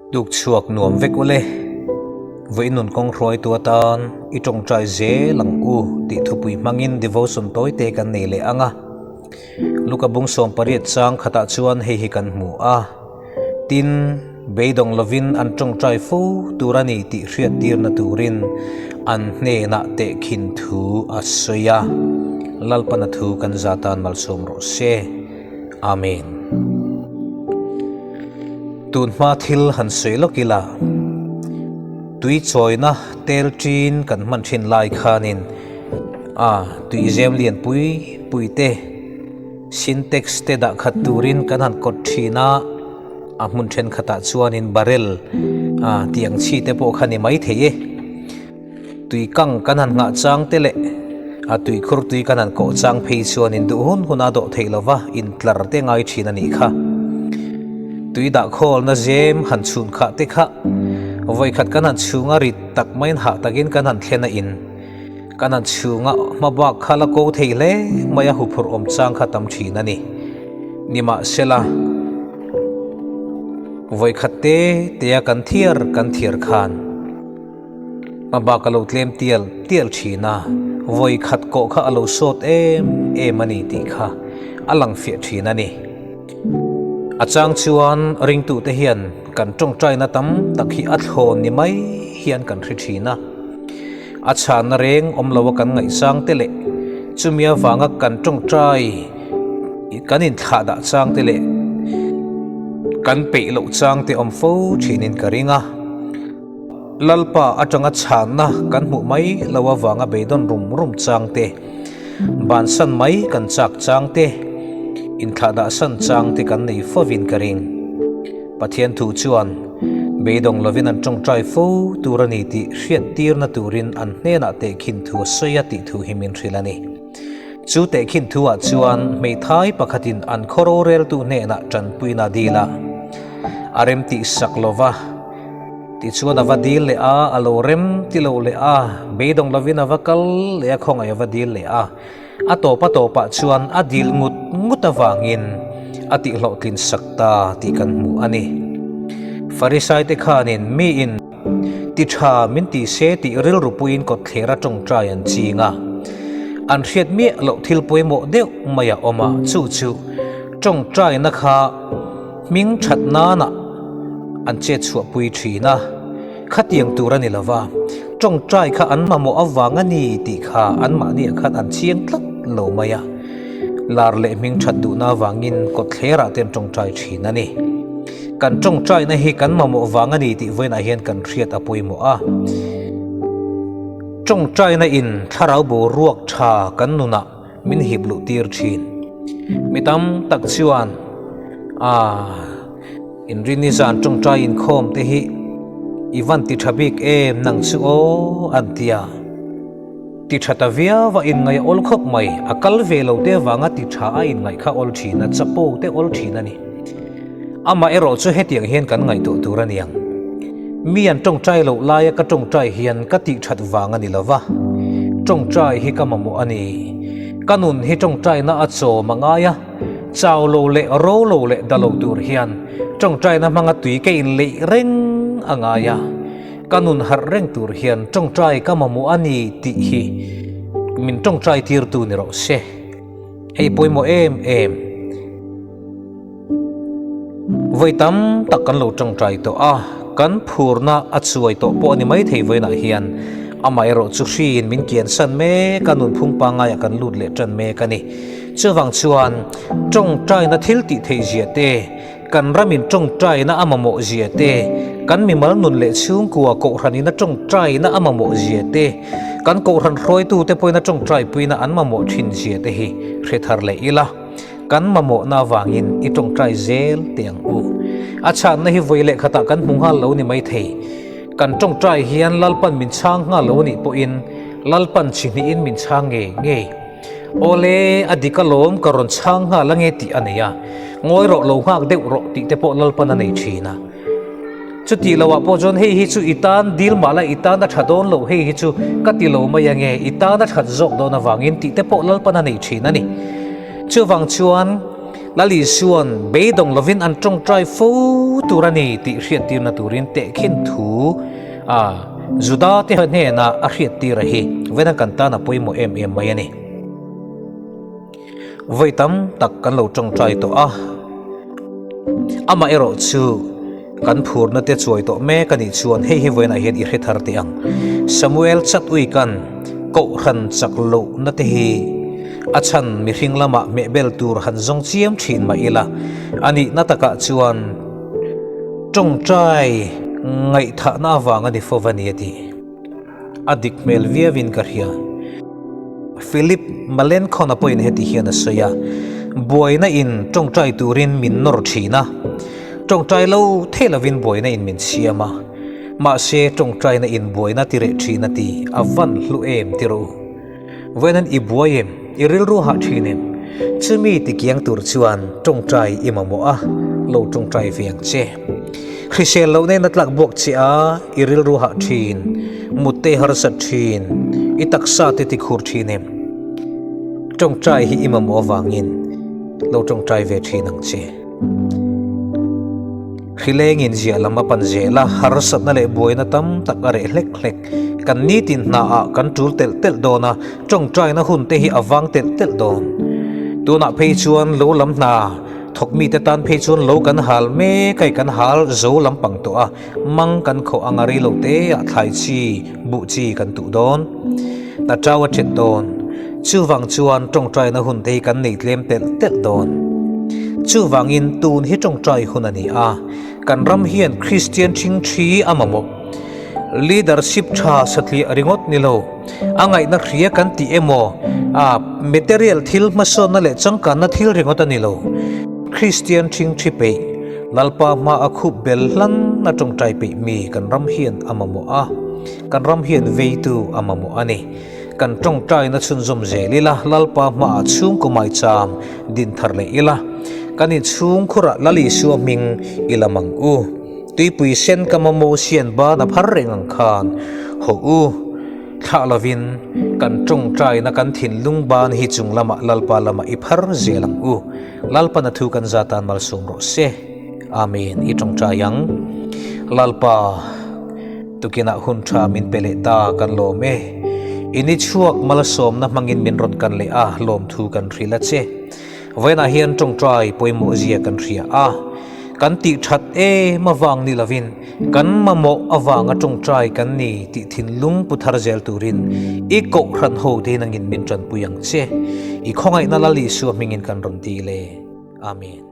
Tuk chhuak nuam vek ule. Vawiin nun kawng hruaitu atan i tawngtai zel ang u tih thupui hmangin devotion tawite kan nei leh ang a. Luka bung 18 chang khatah chuan hei hi kan hmu a. Tin, beidawng lovin an tawngtai fo tur a ni tih hriattirna turin an hnenah tehkhin thu a sawi a. Lalpana thu kan za tan malsawm rawh se. Amen. Tun hma thil han sawi lawk ila, tui chawina tel ṭin kan hman ṭhin lai khanin a tuizem lian pui pui te, Sintex te dah khat turin kan han kawt thin a, a hmun thenkhatah chuanin barrel ah tih ang chi te pawh kha ni maithei e. Tui kang kan han nghah chang te leh a tuikhur tui kan han kawh chang phei chuanin duh hun hun a dawh theih lova intlar te ngai thin a nih kha. Tui dah khawlna zem han chhun khah te kha vawikhat kan han chhunga rit tak maiin hah takin kan han thlen a in. Kan han chhunga hma bak kha la ko thei hle mai a huphurh awm chang kha tam thin a ni. Nimahsela, vawikhat te tea kan thiar kan thiar khan hma bak a lo tlem tial tial thin a, vawikhat kawh kha a lo sawt em em a ni tih kha a lang fiah thin a ni. A chang chuan ringtute hian kan tawngtaina tam tak hi a thlawn ni mai hian kan hre thin a. A chhanna reng awm lo a kan ngaihchang te leh chumi avanga kan tawngtai kan inthlah dah chang te leh kan peih loh chang te awm fo thinin ka ring a. Lalpa atanga chhanna kan hmuh mai lo avanga beidawn rum rum chang te, bansan mai kan chak chang te, inthlah dah san chang te kan nei fovin ka ring. Pathian thu chuan beidawng lovin an tawngtai fo tur a ni tih hriattirna turin an hnenah tehkhin thu a sawi a tih thu hi min hrilh a ni. Chu tehkhin thuah chuan hmeithai pakhatin an khaw roreltu hnenah tanpuina a dil a, a rem tih sak lova, tichuan a va dil leh a, a lo rem ti lo leh a, beidawng lovin a va kal leh a, khawngaih a va dil leh a. A tawp a tawpah chuan a dil ngut ngut avangin a tihhlawhtlin sak ta tih kan hmu a ni. Farisaite khanin miin ti tha min ti se tih rilru puiin kawtthlera tawngtai an ching a. An hriat miah loh thil pawimawh deuh mai a awm a, chu chu tawngtaina kha hming that nana an chet chhuahpui thin a. Khatiang tur a ni lo va, tawngtai kha an mamawh avang a ni tih kha anmahniah khan an chiang tlat lo mai a. Lar leh hming that duhna avangin kawtthlerah te an tawngtai thin a ni. Kan tawngtaina hi kan mamawh vang a ni tih vawiinah hian kan hriat a pawimawh a. Tawngtaina in thlarau boruak tha kan nunah min hip luh tir thin. Mi tam tak chuan aah inrini zan tawngtai inkhawm te hi i van ti tha bik em nang chu aw an ti a. Ti tha ta viau a inngaih a awl khawp mai, a kal ve lo te avanga ti tha a inngaih kha awl thin a, chapo te awl thin a ni. Amah erawh chu hetiang hian kan ngaihtuah tur a niang. Mi an tawngtai loh laia ka tawngtai hian ka tih that vang a ni lo va, tawngtai hi ka mamawh a ni. Ka nun hi tawngtaina a chawm a ngai a, chau lo leh ro lo leh da lo tur hian tawngtaina hmanga tui ka inleih reng a ngai a, ka nun harh reng tur hian tawngtai ka mamawh a ni tih hi min tawngtai tirtu ni rawh se. Hei pawimawh em em. Vawi tam tak kan lo tawngtai tawh a, kan phurna a chuai tawh pawh a ni maithei vawiinah hian amaherawh chu hriin min kiansan mek a, nunphung pangaiah kan lut leh tan mek a ni. Chuvang chuan tawngtaina thil tih theih zia te, kan ramin tawngtaina a mamawh zia te, kan mimal nun leh chhungkua kohhranin a tawngtaina a mamawh zia te, kan kohhran hruaitute pawhin a tawngtaipuina an mamawh thin zia te hi hre thar leh ila. Kan mamawhna avangin i tawngtai zel teh ang u. A chhanna hi vawi leh khatah kan hmu nghal lo ni maithei. Kan tawngtai hian Lalpan min chhang nghal lo anih pawhin Lalpan chi hnihin min chhang ngei ngei. Awle, a dik alawm ka rawn chhang nghal ange tih a nei a, ngawi rawh lo nghak deuh rawh tih te pawh Lalpan a nei thin a. Chuti loah pawh chuan hei hi chu i tan dil mah la i tan a tha dawn lo, hei hi chu ka ti lo mai ange, i tan a that zawk dawn avangin tih te pawh Lalpan a nei thin a ni. Chuvang chuan. Lal Isua'n beidawng lovin an tawngtai fo tur a ni tih hriattirna turin tehkhin thu a Juda te hnenah a hriattir a hi vawiin kan tan a pawimawh em em mai a ni. Vawi tam tak kan lo tawngtai tawh a, amaherawh chu kan phurna te chuai tawh mek a nih chuan hei hi vawiinah hian i hre thar teh ang. Samuel Chatwick-a'n Kohhran chak lohna te hi a chhan mihring lamah hmehbel tur han zawng chiam thin mah ila, a nihna takah chuan tawngtai ngaihthahna avang a ni fo va ni a ti. A dik hmel viauin ka hria. Philip Malencon-a pawhin heti hian a sawi a, Buaina in tawngtai turin min nawr thin a, tawngtai lo thei lovin buaina in min siam a, mahse tawngtaina in buaina ti reh thin a ti, a van hlu em ti rawh u. Vawiin i buai em? I rilru hah thin em? Chumi tikiang tur chuan tawngtai i mamawh a, lo tawngtai ve ang che. Hrisel loh nen a tlak buak che a, i rilru hah thin, mut te i harsat thin, i taksa te tikhur thin em? Tawngtai hi i mamawh avangin lo tawngtai ve thin ang che. Hrilengin ziah lam a pan zel a, harsatna leh buaina tam tak a reh hlek hlek. Kan nitin hnaah kan tul telh telh dawn a, tawngtaina hun te hi a vang telh telh dawn. Tunah phei chuan lo lam hna thawk mite tan phei chuan lo kan hal mek a, kan hal zo lampang tawh a, mang kan khawh anga rei lo te ah thlai chi, buh chi kan tuh dawn. Hna tau a ṭhet dawn. Chuvang chuan tawngtaina hun te hi kan nei tlem telh telh dawn. Chuvangin tun hi tawngtai hun a ni a, kan ram hian Kristian ṭhingṭhi a mamawh. Leadership tha satliah ringawt ni lo, a ngaihna hria kan tih emaw, a material thil hmasawnna leh changkanna thil ringawt a ni lo. Kristian ṭhingṭhi peih, Lalpa hma a khup bel hlan a tawngtai peih mi kan ram hian a mamawh a, kan ram hian veitu a mamawh a ni. Kan tawngtaina chhunzawm zel ila, Lalpa hmaah chhungkaw maicham din thar leh ila, kan inchhungkhurah Lal Isua hming i lam ang u. Tuipui sen ka mamawh sian ban a phar reng ang khan haw u. Thlah lovin kan tawngtaina kan thinlung ban hi chung lamah Lalpa lamah i phar zel ang u. Lalpan a thu kan za tan malsawm rawh se. Amen. I tawngtai ang. Lalpa. Tukinah hun tha min pe leh ta kan lawm e. I ni chhuak malsawmna hmangin min rawn kan leh a, lawmthu kan hrilh a che. Vawiinah hian tawngtai pawimawh zia kan hria a, kan tih that em avang ni lovin kan mamawh avanga tawngtai kan ni tih thinlung pu thar zel turin i kohhran ho te nangin min tanpui ang che. I khawngaihna Lal Isua hmingin kan rawn dil e. Amen.